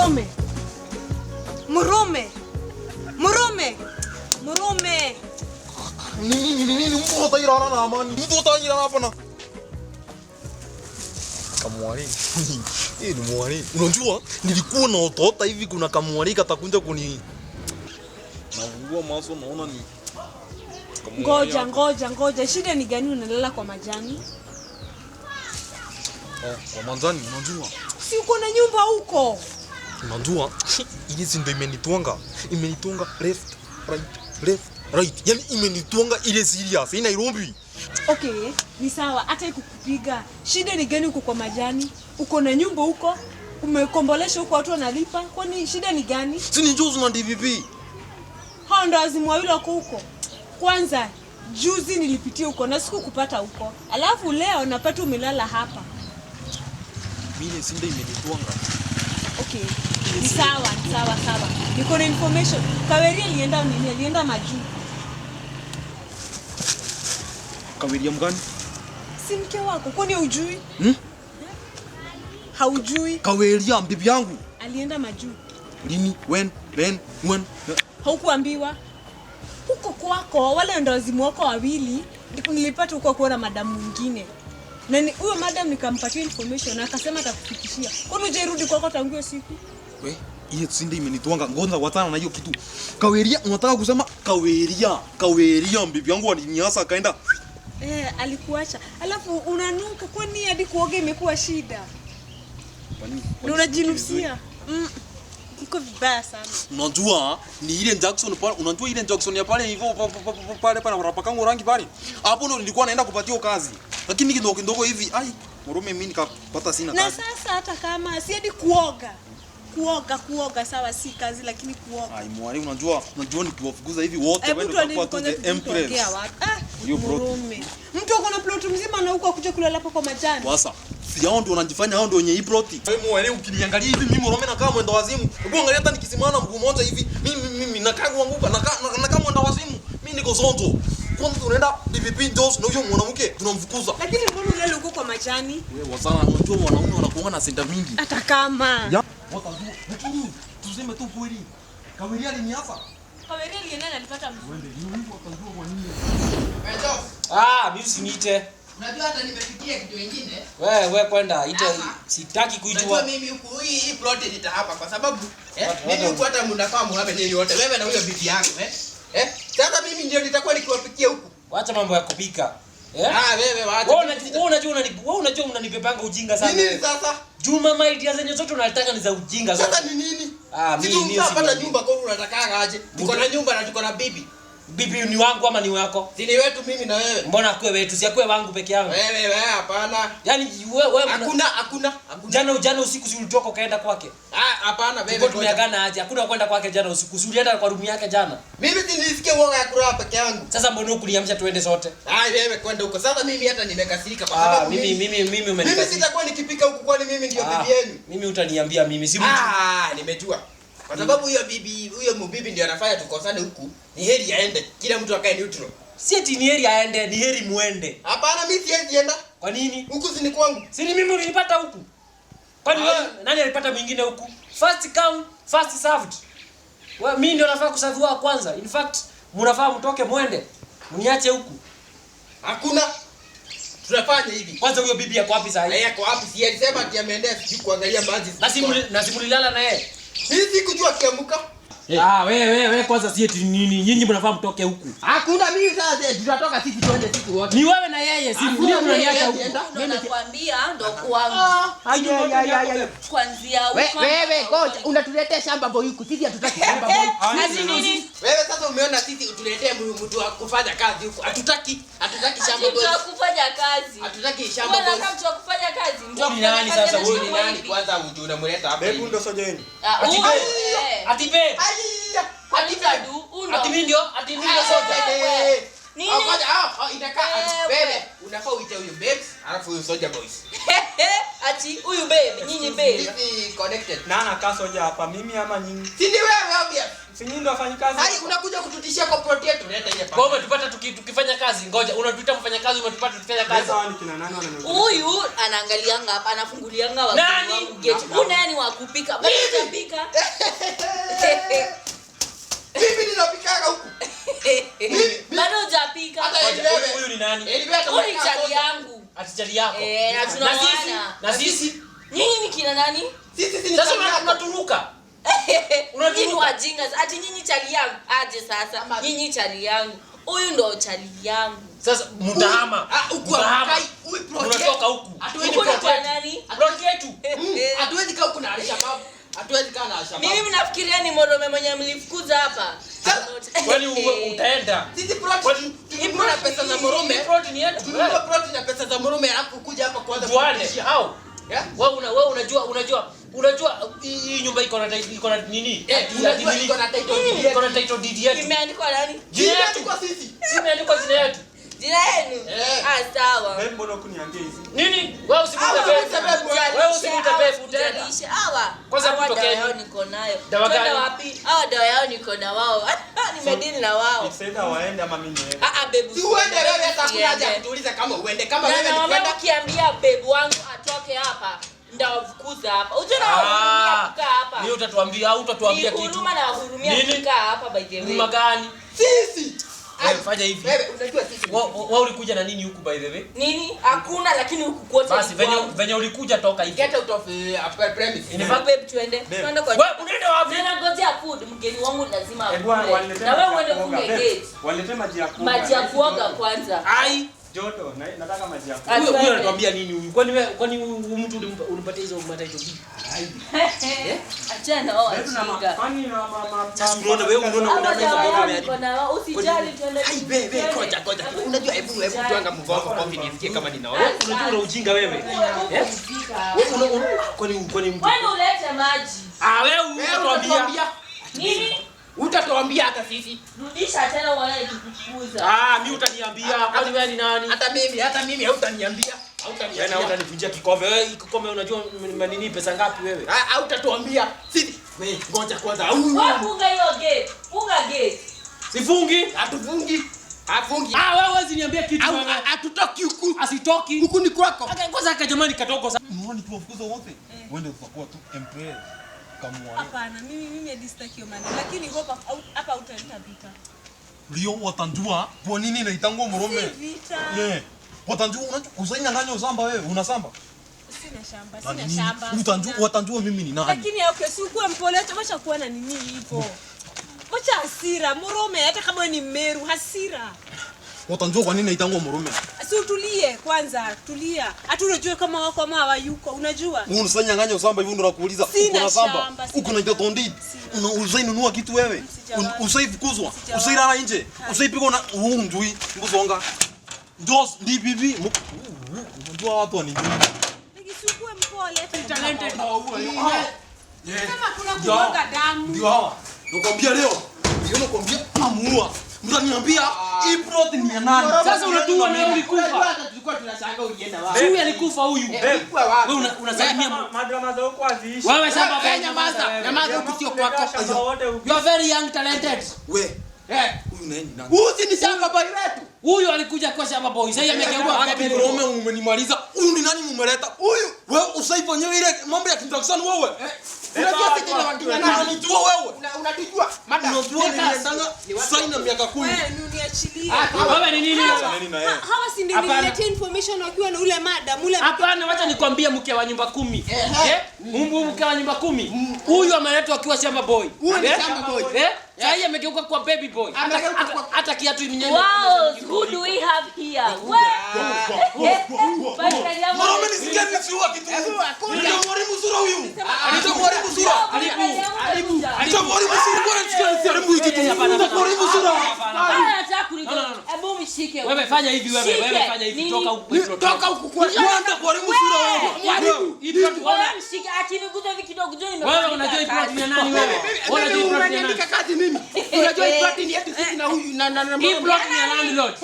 Murome. Murome. Murome. Murome. Nini nini nini mtu hatairara na amani. Mtu hatairara hapa na. Kamwari. Hii ni mwari. Unajua nilikuwa na otota hivi kuna kamwari katakunja kuni. Nafungua macho naona ni kamwari Ngoja, hapa. ngoja, ngoja. Shida ni gani unalala kwa majani? Oh, kwa manzani unajua. Si uko na nyumba huko? Unajua ile si ndio imenitwanga. Imenitwanga left, right, left, right. Yaani imenitwanga ile serious. Hii Nairobi. Okay, ni sawa hata ikukupiga. Shida ni gani uko kwa majani? Uko na nyumba huko? Umekombolesha huko watu wanalipa? Kwani shida ni gani? Si ni juzi na DVP. Hao ndo wazimu wawili wako huko. Kwanza juzi nilipitia huko na sikukupata huko. Alafu leo napata umelala hapa. Mimi si ndio imenitwanga. Okay. Ni sawa, ni sawa, sawa. Niko na information. Kaweri alienda nini? Alienda majuu. Kawiria mgani? Si mke wako, kwani hujui? Hmm? Haujui? Kaweria bibi yangu. Alienda majuu. Lini? When? When? When? Haukuambiwa? Huko kwako wale ndo wazimu wako wawili ndipo nilipata huko kuona madamu mwingine. Na huyo madam nikampatia information na akasema atakufikishia. Kwani hujairudi kwako tangu hiyo siku? We, ile sinde imenitwanga ngoza watana na hiyo kitu. Kaweria unataka kusema Kaweria, Kaweria bibi yangu aliniasa akaenda. Eh, alikuacha. Alafu unanuka kwani hadi kuoga imekuwa shida. Kwani? Na unajinusia. Iko vibaya sana. Unajua ni ile Jackson pale, unajua ile Jackson ya pale hivyo pale pale wanapakango rangi pale. Hapo ndo nilikuwa naenda kupatia kazi. Lakini kidogo kidogo hivi, ai, murume mimi nikapata sina Na kazi. sasa hata kama si hadi kuoga. Kuoga, kuoga sawa si kazi lakini kuoga. Ai, mwari unajua, unajua nikiwafukuza hivi wote Hebu wewe ndio tuone utakuwa tu kwanza the empress. tuongea wapi? Ah, Hiyo plot. Murume. Mtu ako na plot mzima na huko akuja kulala hapo kwa majani. Sasa si hao ndio wanajifanya hao ndio wenye hii ploti. Wewe mwari ukiniangalia hivi mimi Murume nakaa mwenda wazimu. Hebu angalia hata nikisimama mguu mmoja hivi, mimi mimi nakaa kuanguka, nakaa mwenda wazimu. Mimi niko zonzo. Kwanza tunaenda DVP Jos na huyo mwanamke tunamfukuza. Lakini mbona ulale huko kwa majani? Wewe wasana, unajua wanaume wanakuanga na senta mingi. Hata kama. Ya, watajua. Lakini tuseme tu kweli. Kawiria aliniasa. Kaweri alienda na alipata mzuri. Wende, ni huyu watajua kwa nini. Ah, mimi usiniite. Unajua hata nimefikia kitu kingine. Wewe kwenda ite, Hapa. sitaki Unajua kuitwa. mimi huku hii plot nita hapa kwa sababu Watu- mimi watu- huku hata mnafaa muhame nyinyi wote. Wewe na huyo bibi yako eh. Sasa mimi ndio nitakuwa nikiwapikia huku. Wacha mambo ya kupika. Eh? Ah, wewe waacha. Wewe unajua unanipepanga ujinga sana. Nini sasa? Juma my idea zenye zote unataka ni za ujinga Sasa zote. ni nini? Ah, Si mimi mimi tumeshapata sikwambii. nyumba kwa unataka aje? Tuko na nyumba na tuko na bibi. Bibi ni wangu ama ni wako? Si ni wetu mimi na wewe. Mbona akue wetu? Si akue wangu peke yangu. Wewe wewe hapana. Yaani wewe Hakuna hakuna hakuna. jana usiku si ulitoka ukaenda kwake? Ah, hapana wewe. Tulikuwa ngoja. tumeagana aje? Hakuna kwenda kwake jana usiku. Si ulienda kwa room yake jana? Mimi si nilisikia uoga ya kulala peke yangu. Sasa mbona hukuniamsha tuende sote? Ah, wewe kwenda huko. Sasa mimi hata nimekasirika kwa Ah, sababu mimi mimi umenikasirika. sitakuwa nikipika huku kwani mimi ndio bibi yenu. Mimi utaniambia mimi si mtu. Ah, nimejua. Kwa sababu huyo bibi, huyo mubibi ndio anafanya tukosane huku. Ni heri aende. Kila mtu akae neutral. Si eti ni heri aende, ni heri muende. Hapana, mimi siwezi enda. Kwa nini? Huku si ni kwangu. Si ni mimi ulinipata huku? Kwani Ah. wewe nani alipata mwingine huku? First come, first served. Wewe mimi ndio nafaa kuserviwa kwanza. In fact, mnafaa mtoke muende. Mniache huku. Hakuna. Tunafanya hivi. Kwanza huyo bibi yako wapi sasa? Na yeye ako wapi? Si alisema ati ameendea sijui kuangalia maji. Na simulilala na yeye. Mimi sikujua akiamuka. Ah, wewe kwanza si eti nini? Nyinyi mnafaa mtoke huku. Hakuna mimi sasa tutatoka sisi tuende sisi wote. Ni wewe na yeye, si Hakuna mimi mnaniacha mimi huku. Ndo nakwambia ndo kwangu. Kuanzia huko. Wewe ngoja unatuletea shamba boy huku. Sisi hatutaki shamba boy. Ati nini? Wewe sasa umeona sisi utuletee mtu wa kufanya kazi huku. Hatutaki, hatutaki Ati shamba mtu boy. wa kufanya kazi. Hatutaki shamba Wewe boy. unakaa mtu wa kufanya kazi. Mtu wa Huyu ni kufanya nani kazi sasa? Huyu Huyu anashikwa ni nani hivi. kwanza ujue unamleta hapa? Hebu ndo soja yenu. Ah, Ati huyu, babe. eh. Ati babe. Aiya! Ati tadu, uno. Ati mimi ndio, ati mimi ndio soja. Wewe. Nini? Oh, ngoja, oh, inakaa Wewe. wewe unafaa uite huyu babes alafu huyu soldier boys. Ati huyu babe, nyinyi babe. Sisi connected. Na anakaa soja hapa mimi ama nyinyi? Si ni wewe obvious. Si nyinyi ndio wafanyikazi? Hai, unakuja kututishia kwa plot yetu. Leta ile Kwa umetupata tukifanya kazi. Ngoja, unatuita mfanyakazi, umetupata tukifanya kazi. Sasa hawa ni kina nani wananiambia? Huyu anaangalianga hapa, anafungulianga wageni Nani? wangu gate. Huyu nani wa kupika? Bado hujapika. Mimi ninapikaga huku. Bado hujapika. Hata Ngoja, huyu ni nani? Elibeta Huyu ni chali yangu. Ati chali yako. Eh, na Na sisi, tunaoana. na sisi. Nyinyi ni kina nani? Sisi si ni Sasa chali yako. unaturuka. Nyinyi ni wajinga. Ati nyinyi chali yangu. Aje sasa. Ama- Nyinyi chali yangu. Huyu ndo chali yangu. Sasa mtahama. Ah, huku Mtahama. hakai. Huyu plot yetu. Unatoka huku. Hatuwezi Huku ni plot kwa yetu. nani? Plot yetu. Hatuwezi kaa huku na Al-Shabaab. Hatuwezi kaa na Al-Shabaab. Mimi mnafikiria ni Morome mwenye mlifukuza hapa? Kwani utaenda? Sisi plot Kwani- tulinunua na pesa za Morome. Plot ni yetu. Tulinunua plot na pesa za Morome alafu kuja hapa kuanza Tuane kututishia. au Yeah? wewe unajua hii nyumba iko na nini? Eh, unajua iko na title deed yetu. Iko na title deed yetu. Imeandikwa nani? Jina Jina yetu. yetu kwa sisi. Si imeandikwa jina yetu. Jina yenu? Eh. Ah, sawa. Wewe mbona hukuniambia hizi? Nini? Wewe usimuite Au, pefu. usimuite pefu. Wewe usimuite pefu utaenda. Ujalishe. Hawa. Kwanza Hawa kutokeni. dawa yao niko nayo. Dawa Twende gani? wapi? Hawa dawa yao niko na wao. Nimedili na wao. It's either waende ama mimi niende. Ah, ah, babe. Si uende wewe hata hakuna haja ya Usiende. kutuuliza kama uende kama Na wewe ni naomba kwenda. ukiambia babe wangu atoke hapa, ndawafukuza hapa. Unajua nawahurumia kukaa hapa. Ni utatuambia au utatuambia Ni kitu? huruma na wahurumia Nini? kukaa hapa by the way. Huruma gani? Sisi. Wewe fanya hivi. Wewe unajua sisi. Wewe ulikuja na nini huku by the way? Nini? Hakuna lakini huku kwote. Basi ni venye kwangu. venye ulikuja toka hivi. Get out of premises. In fact, Babe, tuende. Tuende kwa wewe unaenda wapi? Na nangojea food, mgeni wangu lazima Hebu akule. waniletee Na wewe maji uende ya kuoga. ufunge Babe, gate. Waniletee maji ya kuoga. Maji ya kuoga kwanza. Ai, Joto, nataka maji ya kuoga. Ah, huyu tuende. anatuambia nini huyu? Kwani wewe kwani huyu mtu ulimpatia hizo matitle deed? Achana na wao Babe, na ma- wajinga. kwani na Sasa unaona wewe unaona Hawa una meza dawa mbona yao umeharibu. niko na wao. Usijali, tuende. Hai bebe, Tuende. ngoja ngoja. Unajua hebu hebu tuanga mgongo kofi nisikie kama ninaona. Unajua una ujinga wewe. Eh? Wewe una kwani kwani mtu. Wewe ulete maji. Ah, wewe Wewe utatuambia. utatuambia. Nini? Utatuambia hata sisi. Rudisha tena uone nikikufukuza. Ah, mimi utaniambia kwani wewe ni nani? Hata mimi hautaniambia. Wewe Hautaniambia. utanivunjia kikombe. Wewe kikombe unajua nini pesa ngapi wewe? Ah, hautatuambia. Sisi. Wewe ngoja kwanza. Huyu Wewe funga hiyo gate. Funga gate. Sifungi. hatufungi. Hafungi. Ah, wewe huwezi niambia kitu Au wewe. hatutoki huku. Asitoki. Huku ni kwako. Aka kwanza aka jamani katoko sana. Unaona nikiwafukuza wote? Uende utakuwa tu empress. Kamwa. Hapana, mimi hadi sitaki hiyo maneno. Lakini hapa hapa utaleta vita. Leo watanjua kwa nini naitangwa Morome. Si vita. Yeah. Watanjua unajua usainyang'anya usamba wewe, unasamba. Sina shamba, Na sina nini? shamba. Utanjua sina. watanjua mimi ni nani. Lakini okay, si ukuwe mpole, acha wacha kuwa na nini hivyo. Wacha hasira, Murome hata kama wewe ni Mmeru, hasira. Watanjua kwa nini naitangwa Morome. Si utulie kwanza, tulia. Hata unajua kama wako ama hawayuko, unajua? Wewe unasanyang'anya usamba hivi ndio nakuuliza. Sina Uko na samba? shamba, sina Uko na title deed? Sina. Una usainunua kitu wewe? Sijawahi. Usaifukuzwa? Sijawahi. Usailala nje? Usaipigwa na huu mjui mbuzonga. Ndio ndi bibi. Unajua watu wanijui. Lakini si ukuwe mpole hata Talented. Sema kuna kumwaga damu. Ndio hawa. Nakwambia leo. Ndio nakwambia namuua. Mtaniambia hii plot ni ya nani? Sasa unatua na wewe Unajua ulikufa. hata tulikuwa tunashangaa ulienda wapi. Si huyu alikufa huyu. Ulikuwa wapi? Wewe unasalimia Madrama za huku haziishi. wewe shamba Wewe nyamaza. Nyamaza huku sio kwako. Shamba wote huku. You are very young talented. We, Eh, huyu naye ni nani? huyu si ni shamba boy wetu. Huyu alikuja kwa shamba boy. Sasa amegeuka Wapi baby. Mrome umenimaliza. Huyu ni nani mumeleta? Huyu wewe usaifanyia ile mambo ya kinjackson wewe. Unajua sisi ni wakina nani? Unanijua wewe? Unatujua? Madam. Unajua niliendanga saina miaka 10. Wewe ni uniachilie. Wewe ni nini? Nani na yeye? Hawa si ndio Hapana. nililetea information wakiwa na ule madam, ule Hapana, wacha nikwambie mke wa nyumba 10. Eh? Mumbu mke wa nyumba 10. Huyu ameletwa akiwa shamba boy. Huyu ni Eh? shamba boy. Eh? Sasa hii amegeuka kwa baby boy. Amegeuka kwa- Hata kiatu mwenyewe. Wow, who do we have here? Mrome nisikie nisiua kitu. Nitamharibu sura huyu. Nitamharibu sura. Nitamharibu sura. Bora nisikie nisiharibu hii kitu. Nitamharibu sura. Hebu mshike. Wewe fanya hivi wewe, Shike. wewe fanya hivi Nini? toka huku. Toka huku kwa. Kwanza kuharibu sura wewe. Hii plot Wewe mshike, akiniguza hivi kidogo jua Wewe nimekuandika unajua hii plot kazi. ni ya nani wewe? Wewe unajua hii plot ni ya nani? Unaniandika kazi mimi. Unajua hii plot ni yetu sisi na huyu na na na. Hii plot ni ya landlord.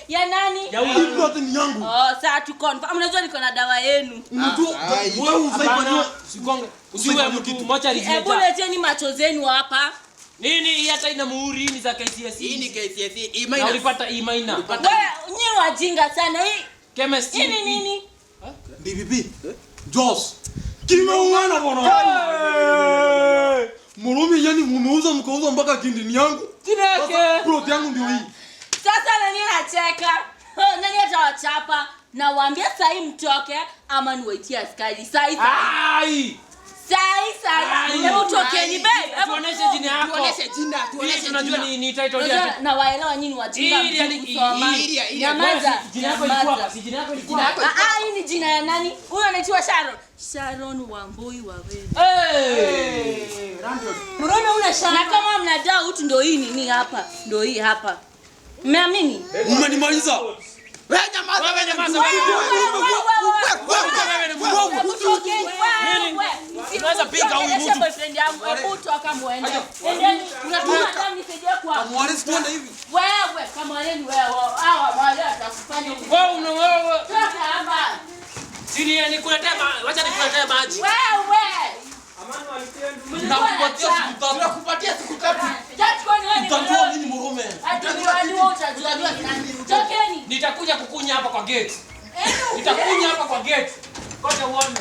Ya nani? Ya Hii huyu. plot ni yangu. Oh, saa tu confirm. Unajua niko na dawa yenu. Mtu wewe usaifanyia Usigonge. Usiwe mtu mocha Hebu alizimejaa. leteni macho zenu hapa. Nini hii hata ina muhuri ni za KCSE. Hii ni KCSE E Na minus. ulipata E minor. Ulipata Wewe nyinyi wajinga sana. Hii Chemistry. hii ni nini? BBB. Jos. Kimeungana bwana. Murumi yani mumeuza mkauza mpaka kindini yangu. Jina Sasa yake. plot yangu ndio hii. Sasa nani anacheka? Nani atawachapa? Nawaambia sahi mtoke ama niwaitie askari. Sahi sahi. Ai! Sahi sahi. Ai. Hebu tokeni babe. Hebu Tuoneshe jina yako. Tuoneshe jina, Hii tuoneshe tunajua jina. ni title Unajua yake. nawaelewa nyinyi wajinga Ili, mjui ili, kusoma. ili, ili. Nyamaza. Jina yako ilikuwa hapa, Nyamaza. si jina yako ilikuwa Jina hapa. yako. Ah, ah, hii ni jina ya nani? Huyu anaitwa Sharon. Sharon Wambui Waweli. Hey! Mrome una Na shamba. kama mna doubt ndo hii nini hapa? Ndo hii hapa. Mmeamini? Mmenimaliza. Wewe nyamaza, Wewe nyamaza, wewe. wewe. Hebu tokeni, wewe. Unaweza piga huyu Msiongeleshe mtu. boyfriend yangu. Hebu toka muende. Endeni. Unataka nisaidie kwa. Mwarisi tuende hivi. Wewe kama wewe ni wewe. Hawa wale watakufanya hivi. Wewe una wewe. Toka hapa. Si ni nikuletee wacha nikuletee maji. Wewe. Nakupatia siku tatu. Tunakupatia siku tatu. Judge kwani wewe ni Utajua mlozi? mimi Murome. Ati ni wewe utajua ni nani. Tokeni. Nitakuja kukunya hapa kwa gate. Enu. Nitakunya hapa kwa gate. Ngoja uone.